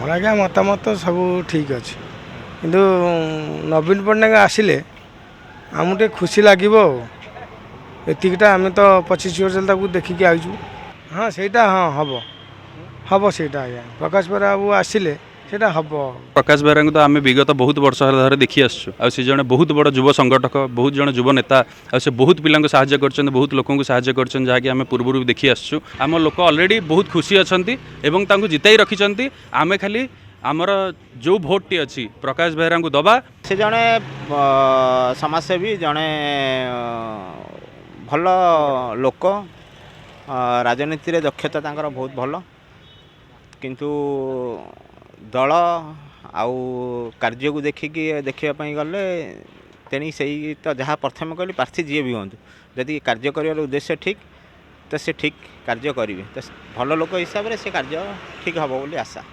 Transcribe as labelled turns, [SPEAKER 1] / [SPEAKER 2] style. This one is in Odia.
[SPEAKER 1] ଆମର ଆଜ୍ଞା ମତାମତ ସବୁ ଠିକ୍ ଅଛି, କିନ୍ତୁ ନବୀନ ପଟ୍ଟନାୟକ ଆସିଲେ ଆମକୁ ଟିକେ ଖୁସି ଲାଗିବ। ଆଉ ଏତିକିଟା ଆମେ ତ 25 ବର୍ଷ ହେଲା ତାକୁ ଦେଖିକି ଆଇଛୁ। ହଁ, ସେଇଟା ହଁ ହେବ, ହେବ ସେଇଟା ଆଜ୍ଞା। ପ୍ରକାଶ ବେହେରା ବାବୁ ଆସିଲେ ସେଇଟା ହେବ।
[SPEAKER 2] ପ୍ରକାଶ ବେହେରାଙ୍କୁ ତ ଆମେ ବିଗତ ବହୁତ ବର୍ଷ ହେଲା ଧରି ଦେଖି ଆସୁଛୁ, ଆଉ ସେ ଜଣେ ବହୁତ ବଡ଼ ଯୁବ ସଂଗଠକ, ବହୁତ ଜଣ ଯୁବ ନେତା, ଆଉ ସେ ବହୁତ ପିଲାଙ୍କୁ ସାହାଯ୍ୟ କରିଛନ୍ତି, ବହୁତ ଲୋକଙ୍କୁ ସାହାଯ୍ୟ କରିଛନ୍ତି, ଯାହାକି ଆମେ ପୂର୍ବରୁ ବି ଦେଖି ଆସୁଛୁ। ଆମ ଲୋକ ଅଲରେଡ଼ି ବହୁତ ଖୁସି ଅଛନ୍ତି ଏବଂ ତାଙ୍କୁ ଜିତାଇ ରଖିଛନ୍ତି। ଆମେ ଖାଲି ଆମର ଯେଉଁ ଭୋଟଟି ଅଛି ପ୍ରକାଶ ବେହେରାଙ୍କୁ ଦେବା।
[SPEAKER 3] ସେ ଜଣେ ସମାଜସେବୀ, ଜଣେ ଭଲ ଲୋକ। ରାଜନୀତିରେ ଦକ୍ଷତା ତାଙ୍କର ବହୁତ ଭଲ, କିନ୍ତୁ ଦଳ ଆଉ କାର୍ଯ୍ୟକୁ ଦେଖିକି ଦେଖିବା ପାଇଁ ଗଲେ ତେଣିକି ସେଇ ତ ଯାହା ପ୍ରଥମେ କହିଲି, ପ୍ରାର୍ଥୀ ଯିଏ ବି ହୁଅନ୍ତୁ, ଯଦି କାର୍ଯ୍ୟ କରିବାର ଉଦ୍ଦେଶ୍ୟ ଠିକ୍ ତ ସେ ଠିକ୍ କାର୍ଯ୍ୟ କରିବେ। ତ ଭଲ ଲୋକ ହିସାବରେ ସେ କାର୍ଯ୍ୟ ଠିକ୍ ହେବ ବୋଲି ଆଶା।